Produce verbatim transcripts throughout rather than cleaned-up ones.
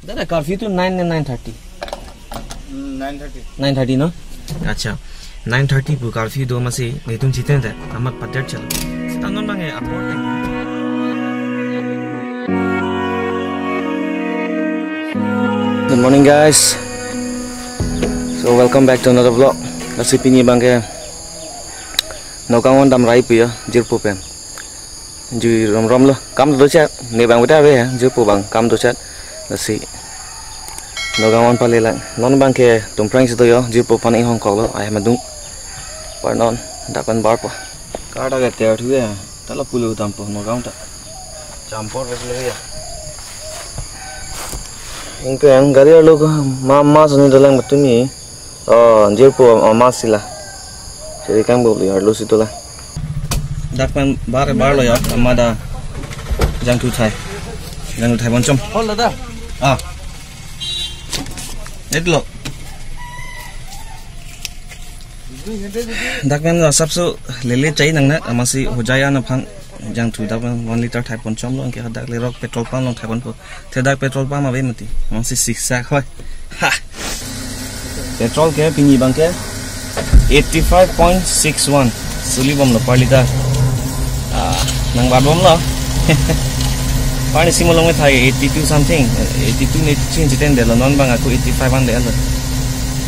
Dada, curfew tu nine ne nine thirty? Hmm, nine thirty. Nine thirty, no? Acha. Nine thirty pu curfew do, amatsi netum chitente amat pader chalo. Seta non abang ke apor te. Good morning, guys. So welcome back to another vlog. Lasi pini abang ke Nagaon van damrai pu ya, jirpo pen. Jui romrom lo, kam do chat, ne abang beta ave ya, jirpo abang kam do chat. Lasi Nagaon van pale lang. Non abang ke Tumprang si do yo, jirpo aphan inghong kok lo, ai madung. Par non dak pen barpo. Kar ta ke ter thu ya, ta lapu lo dampo Nagaon ta. Champor ves lo ya. Ingke an gari arlo ko ma ma soni dolang matumi. Oh, jirpo ama sila. Seri kang bo beli arlo si dolang. Dak pen bar bar lo ya, amat ta jangthu thai. Jangthu thai ponchom. Hol dada. Ah. Etlo. Dak pen asapso lele chai nangnat, amatsi hojai an aphan jangthu dak pen one liter thai ponchom lo, anke dak lerok petrol pump along thai ponpo. Te dak petrol pump ave mati. Amatsi siksak hoi. Ha. Petrol ke pini abang ke eighty five point six one. Suli bom lo per liter. Ah, nang bar bom lo. Par ni isi malong me thai eighty two something. Eighty two ne chin chiten de lo, non abang ako eighty five an de lo.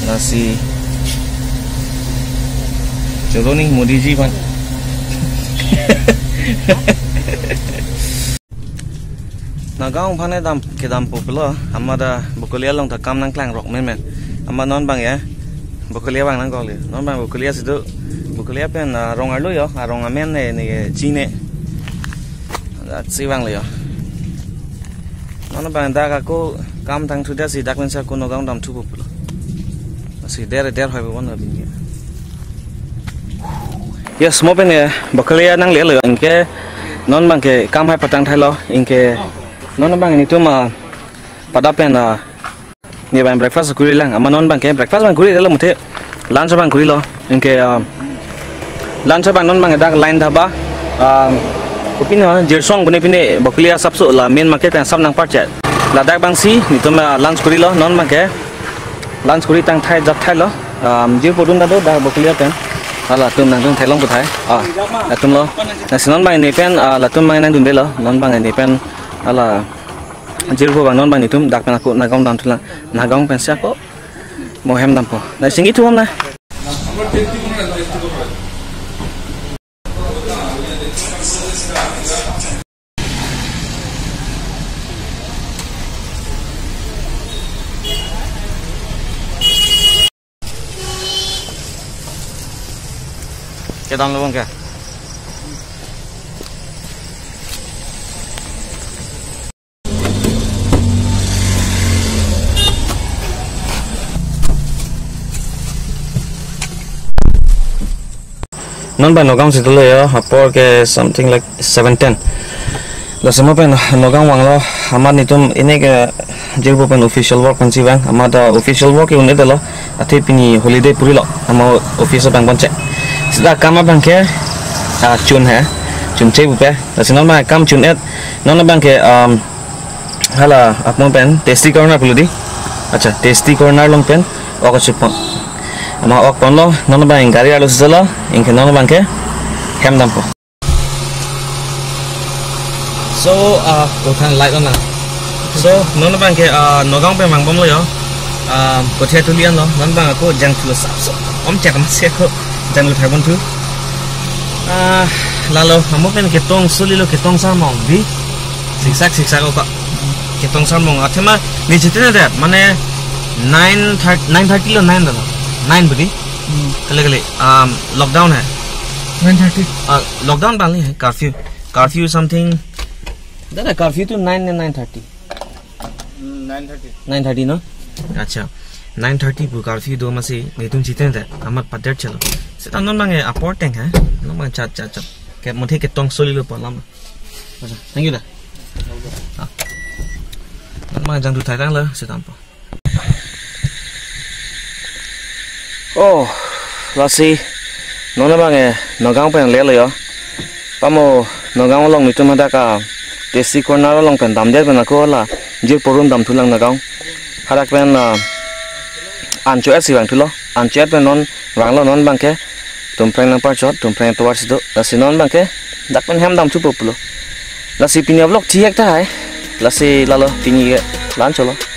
Lasi choro ni Modi ji aphan. Nagaon aphan ne dam kedampo pulo, amat ta Bokolia along ta kam nangklang rok menmen. Amat non abang ya, Bokolia abang nangkok le. Non abang Bokolia si do, Bokolia pen, ah, rong arlo yo, arong amen ne, ne chine. Dak si abang le yo. Non abang dak ako kam tangthu da si dak pen si ako Nagaon damthupo pulo. Si der der hoi bon abin ya. Yes, mo pen ya, Bokolia nangle lo, ingke non abang ke kam hai patang thai lo, ingke non abang netum, ah, pada pen, ah, ne abang breakfast kuri lang, amat non abang ke breakfast abang kuri lo muthe, lunch abang kuri lo, ingke, ah, lunch abang non abang dak Line Dhaba, ah, kopine, ah, Jirsong pine pine Bokolia asapso la main market pen asap nangpar chat. Ladak abang si netum, ah, lunch kuri lo, non abang ke lunch kuri tang thai jat thai lo. Um, jirpo dun ta do dak Bokolia pen. Hala atum nangdun thai long pu thai. Ah, atum lo. Lasi non abang ne pen, ah, latum abang nangdunde lo. Non abang ne pen. Hala jirpo abang non abang netum dak pen ako Nagaon damthu lang. Nagaon pen si ako mo hem dampo. Na singgi thu bom na. Kedam lo abang ke. Non abang Nagaon si dolo ya, apor ke something like seven ten. Lasi mo pen Nagaon vanglo, amat netum ini ke jirpo pen official work pensi vang, amat ta official work ke un-e dolo, athe pini holiday puri lo, amat office abang bon che. Seta kam abang ke, ah, chun he, chun che bupe. Lasi non abang kam chun et, non abang ke, um, hala, apon pen, Tasty Corner pulo di. Acha, Tasty Corner along pen, ok chepon. Amat ok ponlo, non abang gari arlo si dolo, ingke non abang ke, hem dampo. So, ah, kothan light on na. So, non abang ke, ah, Nagaon pen vang bom lo yo. Ah, kothe tuli an lo, non abang ako jangthu asapso. Om chat amatsi ako jangthu thai ponthu. Ah, lalo, amo pen ketong suli lo, ketong sarmong di. Siksak, siksak ako. Ketong sarmong. Athema, ne chitene det, mane nine thirty, nine thirty lo nine dolo. Nine budi. Hmm. Kali kali. Um, lockdown hai. Nine thirty. Ah, lockdown bang ni hai, curfew. Curfew something. Dada, curfew tu nine ne nine thirty? Hmm, nine thirty. Nine thirty, no? Acha. Nine thirty pu curfew do amatsi netum chitente amat pader chalo. Seta non abang apor teng ha. Non abang chat chat chat. Ke muthe ketong suli lo pu alam. Acha, thank you da. Ah. Non abang jangthu thai tang lo, seta dampo. Oh, lasi non abang ke Nagaon pen le lo yo. Pamo Nagaon along netum hadak a Tasty Corner along pen damdet pen ako la Jir porum damthu lang Nagaon. Hadak pen, ah, ancho-et si vangthulo. Ancho-et pen non vanglo non abangke. Tumpreng nang parchot, tumpreng tovar si do. Lasi non abangke dak pen hem damthupo pulo. Lasi pini a-vlog thihek tahai. Lasi lalo pini ke la-an cholo.